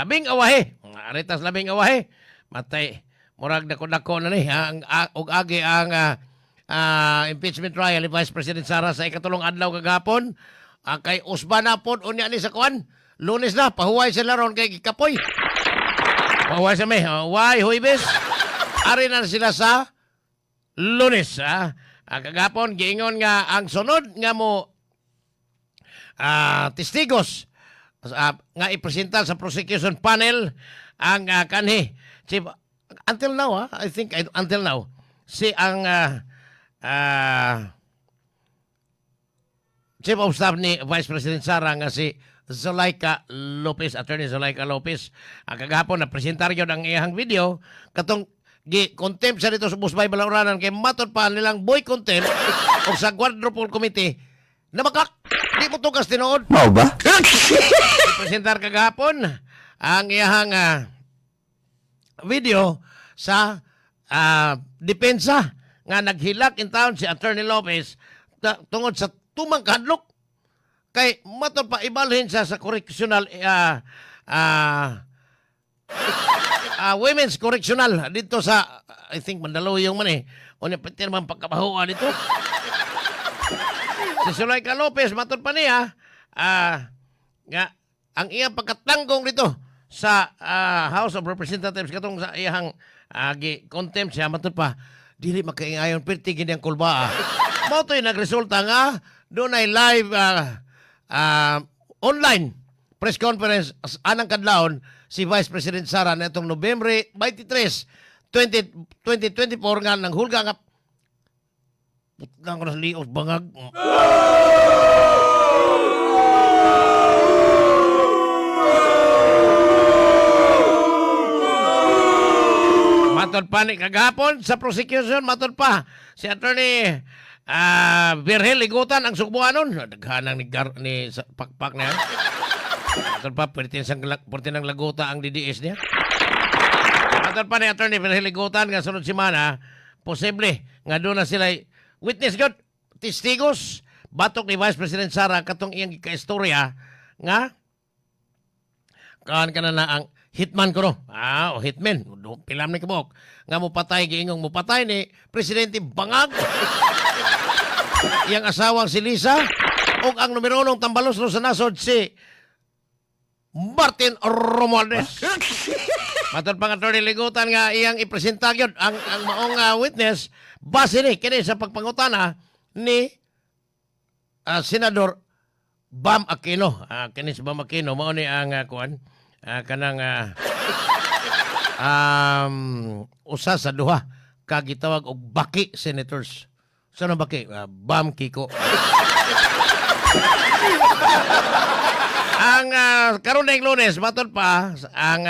Labing awahe. Aretas labing awahe. Matay. Murag dako-dako na ni ang og agi ang impeachment trial ni Vice President Sara sa ikatulong adlaw kagahapon. Kay usba na pod unya ni sa kuan. Lunes na pahuway sila ron kay gikapoy. Pahuway sa may. Why Huwebes? Ari na sila sa Lunes. Kagahapon giingon nga ang sunod nga mo testigos nga ipresentar sa prosecution panel ang kanhi chief until now, I think until now si ang chief of staff ni Vice President Sara nga si Zuleika Lopez, Attorney Zuleika Lopez. Ang kagahapon na presentar yun ang iyang video katong gi contempt siya dito sa Busbay Balauranan kay matod pa nilang boy contempt o sa Quadruple Committee na makak di mo tugas tinuod. Mao ba? Presentar kagahapon ang iyang video sa depensa nga naghilak in town si Attorney Lopez tungod sa tumang kahadlok kay matod pa ibalhin siya sa correctional women's correctional dito sa I think Mandaluyong man eh. Unya pwede naman pagkabahuan dito. Si Zuleika Lopez matod pa niya nga ang iyang pagkatanggong dito sa House of Representatives katong sa iyang gi contempt siya matod pa dili makaingayon perti gini ang kulba. Mao to'y nagresulta nga dunay live online press conference anang kadlawon si Vice President Sara nitong Nobyembre 23, 2024 nga nanghulga nga putang ko na sa lios bangag. Matod pa ni kagahapon sa prosecution, matod pa si Attorney Virgil Ligutan ang sugbuanon. Daghanang ni, Gar, ni sa, pakpak na yan. Matod pa, pwerte ng laguta ang DDS niya. Matod pa ni Attorney Virgil Ligutan nga sunod semana, posible nga doon na sila witness god, testigos, batok ni Vice President Sara katong iyang kaistorya nga kaan ka na na ang hitman ko no. O hitman. Pilam ni kabok. Nga mupatay, giingong mupatay ni Presidente Bangag. Iyang asawang si Lisa ug ang numero unong tambalos no sa nasod si Martin Romualdez. Matod pang Attorney Ligutan nga iyang ipresenta gyud ang maong witness base ni kini sa pagpangutana ni Senador Bam Aquino. Kini si Bam Aquino mao ni ang kuan kanang usa sa duha ka gitawag og baki senators. Saan ang baki? Bam Kiko. Ang karon na Lunes matod pa ang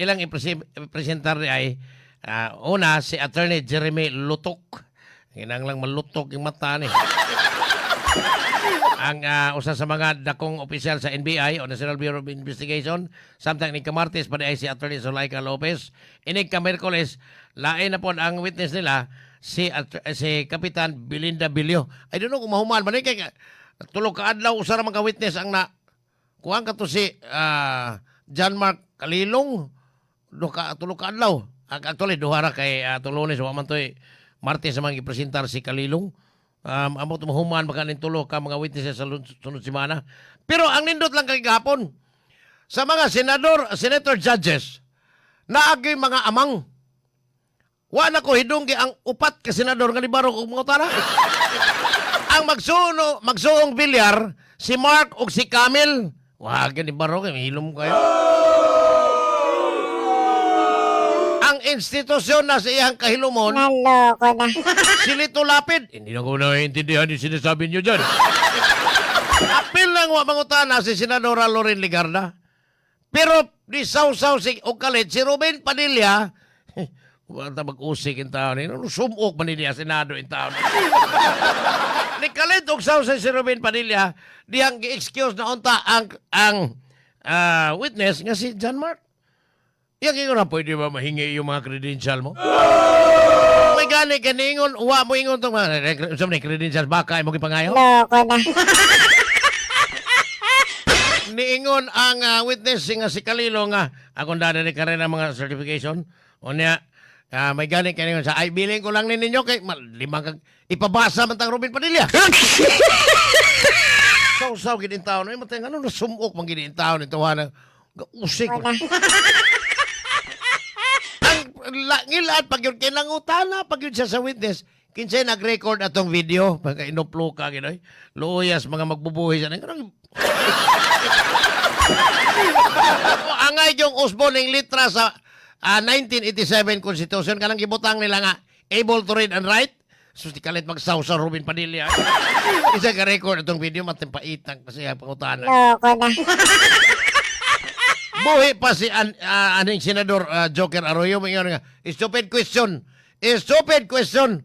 ilang ipresentar ni ay una si Attorney Jeremy Lutok. Kinahanglang malutok yung mata ni. Ang usa sa mga dakong opisyal sa NBI o National Bureau of Investigation, samtang ni Kamartes pa ay si Attorney Zuleika Lopez. Inig ka Miyerkules, lain na po ang witness nila si Kapitan Belinda Bilio. I don't know kung mahuman man kay tulog ka adlaw usa ra man ka witness ang na kuan ka to si John Mark Kalilong duha tulo ka adlaw. Actually duha ra kay Lunes wa man toy Martes sa mga gipresentar si Kalilong. Amot mahuman baka ning tulo ka mga witnesses sa sunod semana. Pero ang nindot lang kay gahapon sa mga senador, senator judges naagay mga amang. Wa na ko hidunggi ang upat ka senador nga nibarog og mga tana. Ang magsuong bilyar si Mark ug si Camille. Wa gyud ni barog, hilom kayo. Ang institusyon na sa iyang kahilumon, Naloko na. si Lito Lapid. Hindi na ko naiintindihan yung sinasabi niyo dyan. Apil lang wa mangutana si Senadora Loren Legarda. Pero di saw-saw si o kalit si Ruben Padilla. Wala ta mag-usik in taon. Ano sumok man niya Senado in taon. Ni kalit og saw si Ruben Padilla dihang gi-excuse na unta ang witness nga si John Mark. Yang ingon na, pwede ba mahingi yung mga credential mo? May gani kaningon, uwa mo ingon tong mga sa mga credentials baka imo gipangayo. Loko na. Niingon ang witness nga si Kalilo nga akong dada ni karera mga certification. Unya, may gani kay sa ay bilin ko lang ni ninyo kay limang kag ipabasa man tang Robin Padilla. Saw-saw gid in taon ay matay ano nasumok man gid in taon ito na usik. Wala. Ang ngilat pag yun kinangutana pag yun siya sa witness, kinsay nag-record atong video pagka inuplo ka ginoy luuyas mga magbubuhi sa nang angay yung usbon ng litra sa 1987 Constitution kanang gibutang nila nga able to read and write. Sus, di kalit magsaw sa Robin Padilla. Isa ka record atong video, matimpaitang kasi ang pangutana. Loko na. Buhi pa si aning Senador Joker Arroyo, mingon nga, "Stupid question. Stupid question."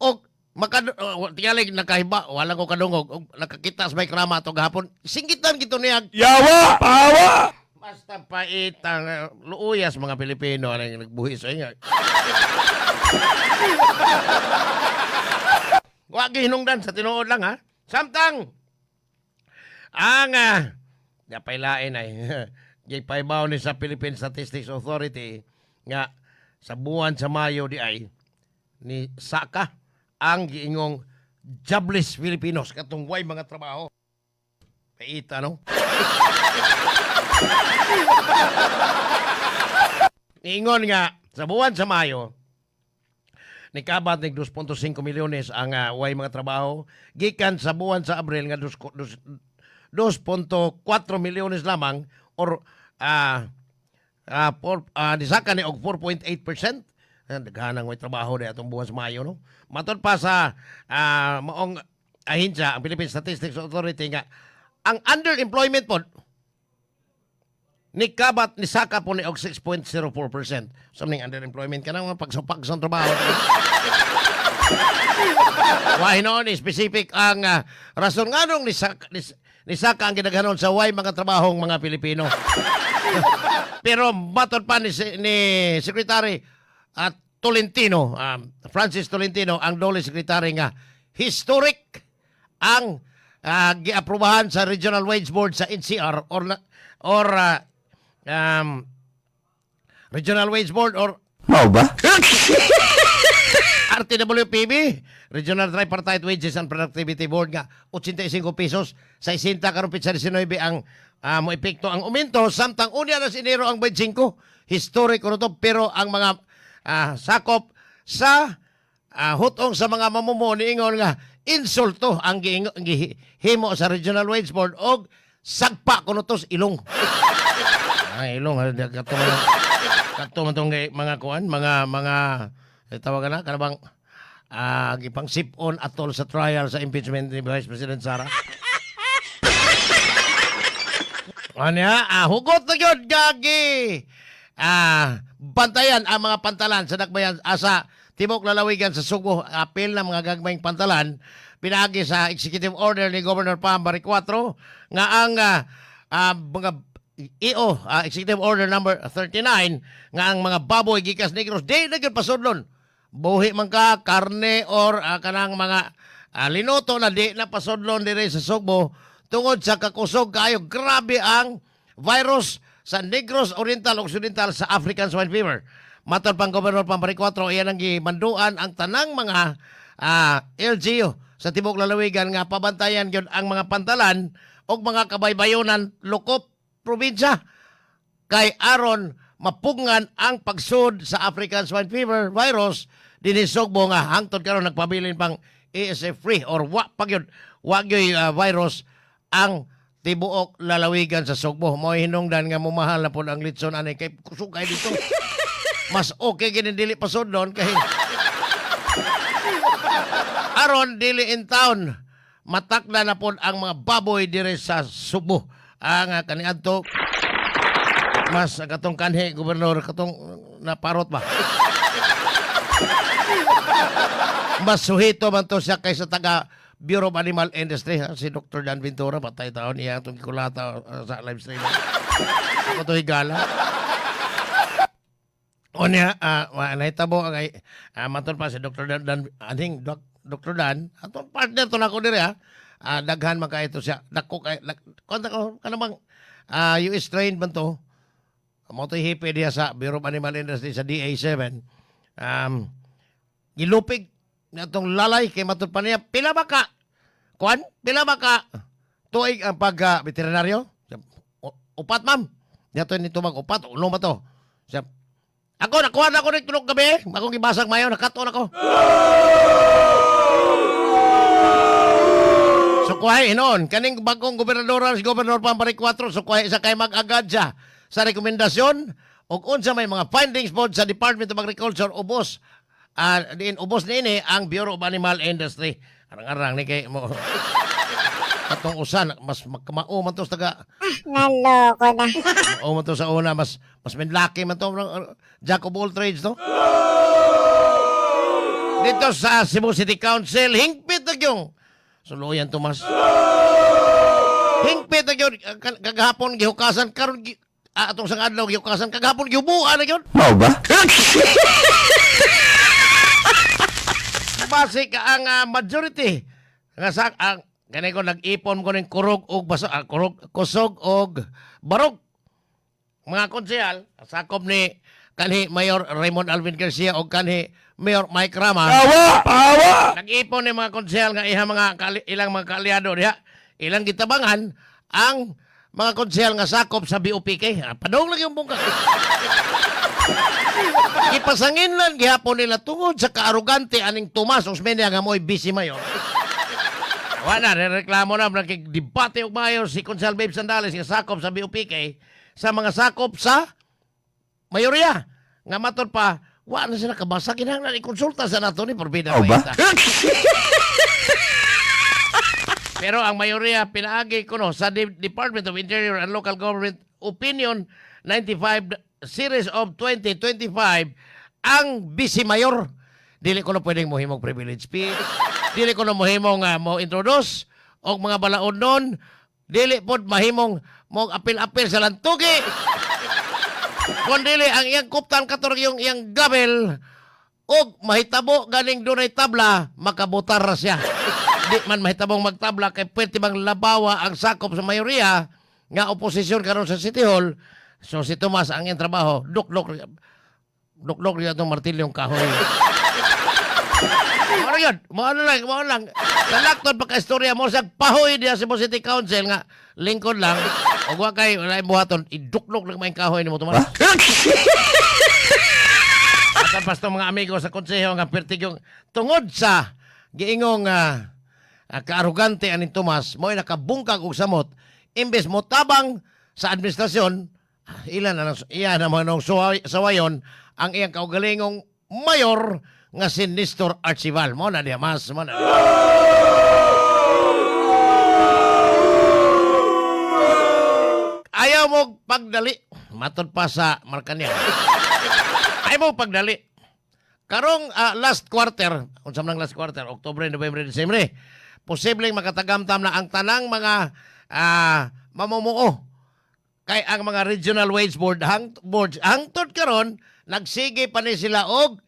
Og maka tingali nakahiba, wala ko kadungog og nakakita sa may krama ato gahapon. Singgitan gito niya. Yawa! Pawa! Basta paitang luuyas mga Pilipino ang nagbuhi sa inyo. Wa gihinungdan sa tinuod lang ha. Samtang ang napailain ay gipaibaw ni sa Philippine Statistics Authority nga sa buwan sa Mayo di ay ni saka ang giingong jobless Filipinos, katong way mga trabaho. Paita, no? Niingon nga sa buwan sa Mayo nikabat nig 2.5 milyones ang way mga trabaho gikan sa buwan sa Abril nga 2.4 milyones lamang or nisaka ni og 4.8%. Daghan ang way trabaho di atong buwan sa Mayo, no? Matod pa sa maong ahensya, ang Philippine Statistics Authority, nga ang underemployment pod ni kabat ni saka po ni og 6.04%. So ning underemployment ka na mga pagsupak sa trabaho. Why noon specific ang rason nganong ni saka ang gidaghanon sa way mga trabahong mga Pilipino. Pero matod pa ni Secretary at Tolentino, Francis Tolentino, ang DOLE Secretary, nga historic ang giaprobahan sa Regional Wage Board sa NCR or Regional Wage Board or Mao ba? RTWPB, Regional Tripartite Wages and Productivity Board, nga 85 pesos sa 60 karon petsa 19 ang mo epekto ang aumento samtang unya na sa Enero ang 25. Historic kuno to, pero ang mga sakop sa hutong sa mga mamumuo niingon nga insulto ang gihimo sa Regional Wage Board og sagpa kuno to sa ilong. Ay, ilong ha, kato man tong kay mga kuan, mga tawagan na kanabang gipang sip-on atol sa trial sa impeachment ni Vice President Sara. Anya, hugot na gyud gagi. Bantayan ang mga pantalan sa dakbayan asa tibuok lalawigan sa Sugbo, apil na mga gagmayng pantalan pinaagi sa executive order ni Governor Pam Baricuatro nga ang mga EO Executive Order number 39 nga ang mga baboy gikas Negros di na gyud pasudlon. Buhi man ka, karne or kanang mga linuto na, di na pasudlon dire sa Sugbo tungod sa kakusog kaayo, grabe ang virus sa Negros Oriental ug Occidental sa African Swine Fever. Matod pang Governor Pam Baricuatro, iyan ang gimanduan ang tanang mga LGU sa tibuok lalawigan nga pabantayan gyud ang mga pantalan ug mga kabaybayonan lokop probinsya kay aron mapugngan ang pagsud sa African Swine Fever virus dinhi Sugbo nga hangtod karon nagpabilin pang ASF free or wa pa gyud, wa gyud virus ang tibuok lalawigan sa Sugbo. Mo hinungdan nga mumahal na pod ang litson ani kay kusog kay dito. Mas okay gini dili pasudlon kay aron dili in town matakda na pod ang mga baboy dire sa Sugbo. Ang kaniadto mas ang katong kanhi gobernador katong naparot ba? Mas suhito man to siya kaysa taga Bureau of Animal Industry, ha? Si Dr. Dan Ventura, patay taon niya itong gikulata sa live stream. Ako to higala. O niya, nahitabo ang ay, matod pa si Dr. Dan, Dan aning Dr. Dan, atong partner to nako dire ha. Daghan man kaayo to siya. Dako kay konta ko kanang US trained man to. Mao to'y hepe diya sa Bureau of Animal Industry sa DA7. Gilupig na itong lalay kay matud pa niya, pila ba ka? Kuan, pila ba ka tuig ang pag veterinaryo? Siya, "Upat, ma'am." Niya to ni tumag upat, ulo ba to? Siya, ako, nakuha na ako ng tulog gabi. Akong gibasag mayo, nakaton ako. So kuhay hinon, kaning bagong gobernador si Gobernador Pampari 4, so kuhay isa kay mag-agad siya sa rekomendasyon ug unsa may mga findings pod sa Department of Agriculture ubos diin ubos niini ang Bureau of Animal Industry. Arang-arang ni kay mo katong usan mas mao man to sa taga Naloko na. mao man to sa una mas mas minlaki man to, jack of all trades to. Dito sa Cebu City Council, hingpit na yung suluyan, Tomas. Hingpit na yun. Kagahapon gihukasan karon atong sang adlaw gihukasan kagahapon gihubuan na yun. Mao ba? Base ka ang majority nga sa ang kani ko nag-ipon ko ning kurog og baso, kurog kusog og barog mga konsehal sakop ni kanhi Mayor Raymond Alvin Garcia o kanhi Mayor Mike Rama. Pawa! Pawa! Nag-ipon ni mga konsehal nga iha mga ilang mga kaalyado diha ilang gitabangan ang mga konsehal nga sakop sa BOPK. Padung lang yung bungka. Ipasangin lang gihapon nila tungod sa kaarugante aning Tomas Osmeña nga mo'y busy mayor. Wala, reklamo na, nagdebate og mayor si Konsehal Babe Sandales nga sakop sa BOPK sa mga sakop sa mayorya. Nga matod pa, wa na sila kabasa, kinahanglan ikonsulta sa nato ni Porbida. Mao ba? Pero ang mayorya pinaagi kuno sa Department of Interior and Local Government Opinion 95 Series of 2025 ang vice mayor dili ko na pwedeng mohimong privilege speech, dili ko na mohimong mo introduce og mga balaod nun, dili pod mahimong mo apil-apil sa lantugi kun dili ang iyang kuptan kator yung iyang gabel og mahitabo ganing dunay tabla makabotar ra siya. Di man mahitabong magtabla kay pwede bang labawa ang sakop sa mayoriya nga oposisyon karon sa City Hall. So si Tomas ang iyang trabaho dukdok dukdok niya itong martilyong kahoy. Mao yun, mao na lang, mao lang. Sa laktod pagka-istorya mo, sa pahoy diya sa Cebu City Council nga, lingkod lang, ug wa kay wala buhaton, idukdok lang may kahoy nimo, Tomas. At pasto mga amigo sa konseho nga pertigyong tungod sa giingong kaarugante aning Tomas, mo'y nakabungkag og samot imbes mo tabang sa administrasyon, ilan na iya na mga nung sawayon ang iyang kaugalingong mayor nga si Nestor Archival. Mo na diya mas mo na diya. Ayaw mo pagdali. Matod pa sa Marcania. Ayaw mo pagdali. Karong last quarter, unsa man ang last quarter, Oktubre, Nobyembre, Disyembre, posibleng makatagamtam na ang tanang mga mamumuo. Kay ang mga regional wage board hang boards hangtod karon nagsige pa ni sila og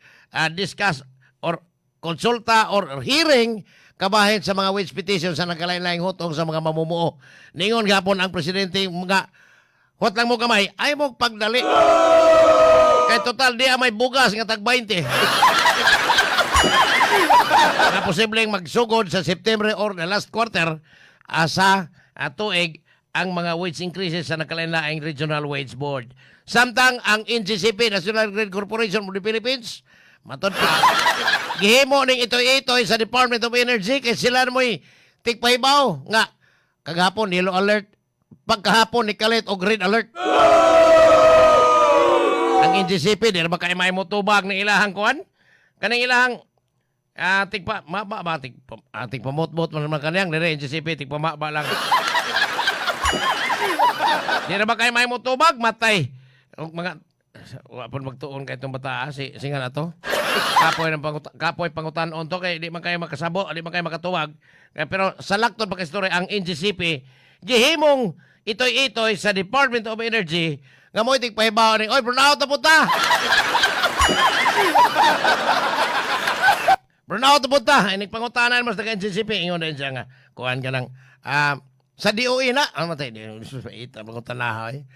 discuss or konsulta or hearing kabahin sa mga wage petition sa nagkalain-laing hutong sa mga mamumuo. Ningon gapon ang presidente mga huwat lang mo kamay, ay mo pagdali. Kay total di may bugas nga tag 20. Na posibleng magsugod sa September or the last quarter asa tuig ang mga wage increases sa nakalain-laing regional wage board. Samtang ang NGCP, National Grid Corporation of the Philippines, matod pa, gihimo ning itoy-itoy sa Department of Energy kay sila mo'y tigpahibaw nga kagahapon yellow alert, pagkahapon ni kalit og red alert. Ang NGCP, di na ba kay may motubag ng ilahang kuan? Kaning ilahang tigpa ma ba ba tigpamotbot man naman kaniyang dire NGCP tigpa ma ba lang. Di na ba kay may motubag matay. Og mga wa pud magtuon kay itong bata si singa na to. Kapoy ng kapoy pangutan-on to kay di man kayo makasabo, di man kayo makatuwag. Pero sa laktod pagka-istorya ang NGCP gihimong itoy-itoy sa Department of Energy nga mo'y tigpahibaw ning oy burnout na punta. Burnout na punta. Ay nagpangutanan mas taga NGCP ingon din siya nga kuan ka lang. Sa DOE na. Ano matay? Ita, mga tanahaw eh.